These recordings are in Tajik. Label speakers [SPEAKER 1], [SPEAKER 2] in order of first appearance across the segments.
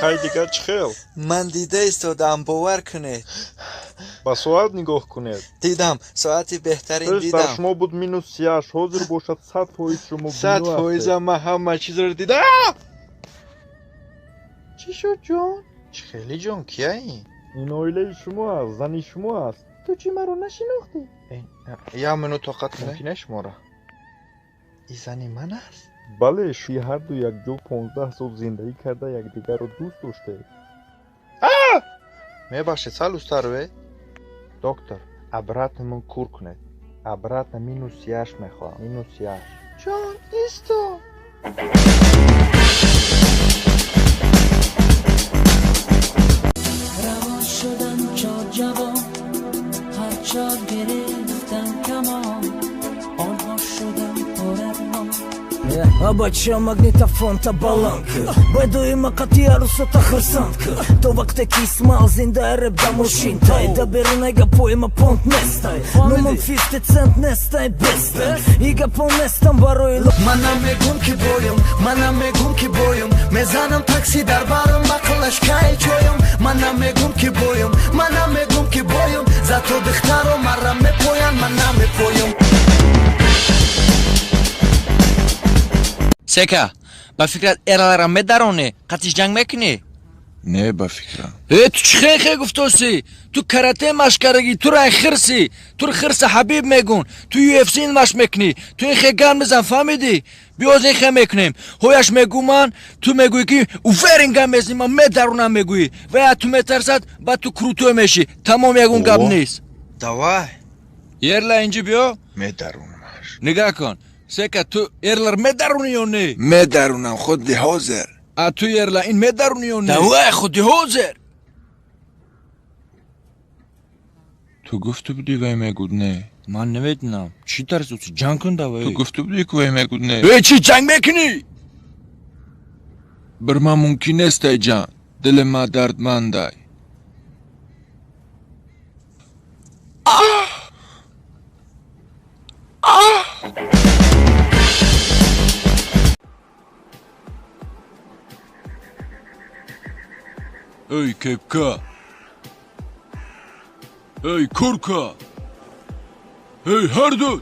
[SPEAKER 1] Хай дигар чӣ хел?
[SPEAKER 2] Ман дида истодаам, бовар кунед.
[SPEAKER 1] Ба соат нигоҳ кунед.
[SPEAKER 2] Дидам, соати беҳтарин
[SPEAKER 1] Пеш дар
[SPEAKER 2] дидам.
[SPEAKER 1] шумо буд минус 38, ҳозир бошад 100% шумо
[SPEAKER 2] сад
[SPEAKER 1] бино
[SPEAKER 2] фоиза
[SPEAKER 1] ҳастед.
[SPEAKER 2] Ман ҳама чизро дидам. Чӣ шуд, ҷон? Чӣ хеле, ҷон, кия ин?
[SPEAKER 1] Ин оилаи шумо аст, зани шумо аст.
[SPEAKER 2] Ту чӣ маро нашинохтӣ? Як минут тоқат кунед. Мумкин шуморо. Ин зани ман аст?
[SPEAKER 1] Бале, шуи ҳарду якҷо 15 сол зиндагӣ карда, якдигарро дӯст доштед.
[SPEAKER 2] Мебахшед, сал устарве. Доктор, обратно мон кур кунед. Обратно минус 38 мехоҳам. Минус 38. Ҷон, исто.
[SPEAKER 3] Равон шудан чор ҷавон, ҳар чор гирифтан камон, онҳо шудан пурармон.
[SPEAKER 4] Абача магнитофон та баланка Байдуи мақати арусата хирсандка. То вақте ки Исмаил зинда, реп да мошин тай. Да берунай гапои ма понт нестай. Номам 50 цент нестай, бестай. И гапо нестам барои
[SPEAKER 5] Ман намегум, ки боюм, ман намегум, ки боюм. Мезанам такси дар барам, ақлаш кай чоюм. Ман намегум, ки боюм, ман намегум, ки боюм. Зато духтаро мара мепоянд, ман намепоюм.
[SPEAKER 6] Сека, ба фикрат, эралара медаронӣ, қатиш ҷанг мекунӣ?
[SPEAKER 7] Не, ба фикрам.
[SPEAKER 6] Э, ту чӣ хел хел гуфтосӣ? Ту карате машқ кардагӣ, ту рай хирсӣ, тур хирса Ҳабиб мегун, ту UFC машқ мекунӣ, ту ин хел гап мезан, фаҳмидӣ? Биёз ин хел мекунем. Ҳояш мегӯ ман, ту мегӯӣ, ки уверен гап мезанӣ, ман медаронам мегӯӣ. Ва я ту метарсад, баъд ту крутой мешӣ. Тамом, ягон гап
[SPEAKER 7] О.
[SPEAKER 6] нест.
[SPEAKER 2] Давай.
[SPEAKER 6] Ерла, инҷи биё.
[SPEAKER 7] Медарунамаш.
[SPEAKER 6] Нигоҳ кун. Сека, ту ерлар медаронӣ ё не?
[SPEAKER 7] Медарунам, худи ҳозир.
[SPEAKER 6] А ту, ерла, ин медаронӣ ё не? Давай, худи ҳозир.
[SPEAKER 7] Ту гуфта будӣ, вай мегуд не.
[SPEAKER 6] Ман намедонам. Чӣ тарсоси? Ҷанг кун, давай.
[SPEAKER 7] Ту гуфта будӣ, ки вай мегуд не.
[SPEAKER 6] Э, чӣ ҷанг мекунӣ?
[SPEAKER 7] Бір ман мумкин нестай ҷанг, дили ма дардмандай.
[SPEAKER 6] Эй, кепка! Эй, курка! Эй, ҳарду!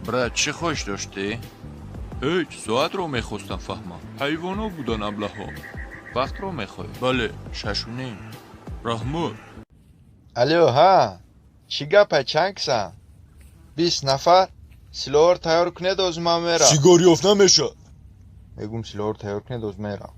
[SPEAKER 7] Брат, чӣ хоҳиш доштӣ? Ҳеҷ, соатро мехостам фаҳмам. Ҳайвоно будан, аблаҳо. Вақтро мехоҳӣ? Бале, 6:30. Раҳмат.
[SPEAKER 2] Алло, ҳа. Чӣ гапа, чанд касан? 20 нафар? Силоҳро тайёр кунед, оз ман мерам.
[SPEAKER 6] Сигор ёфт намешавад.
[SPEAKER 2] Мегум, силоҳро тайёр кунед, оз мерам.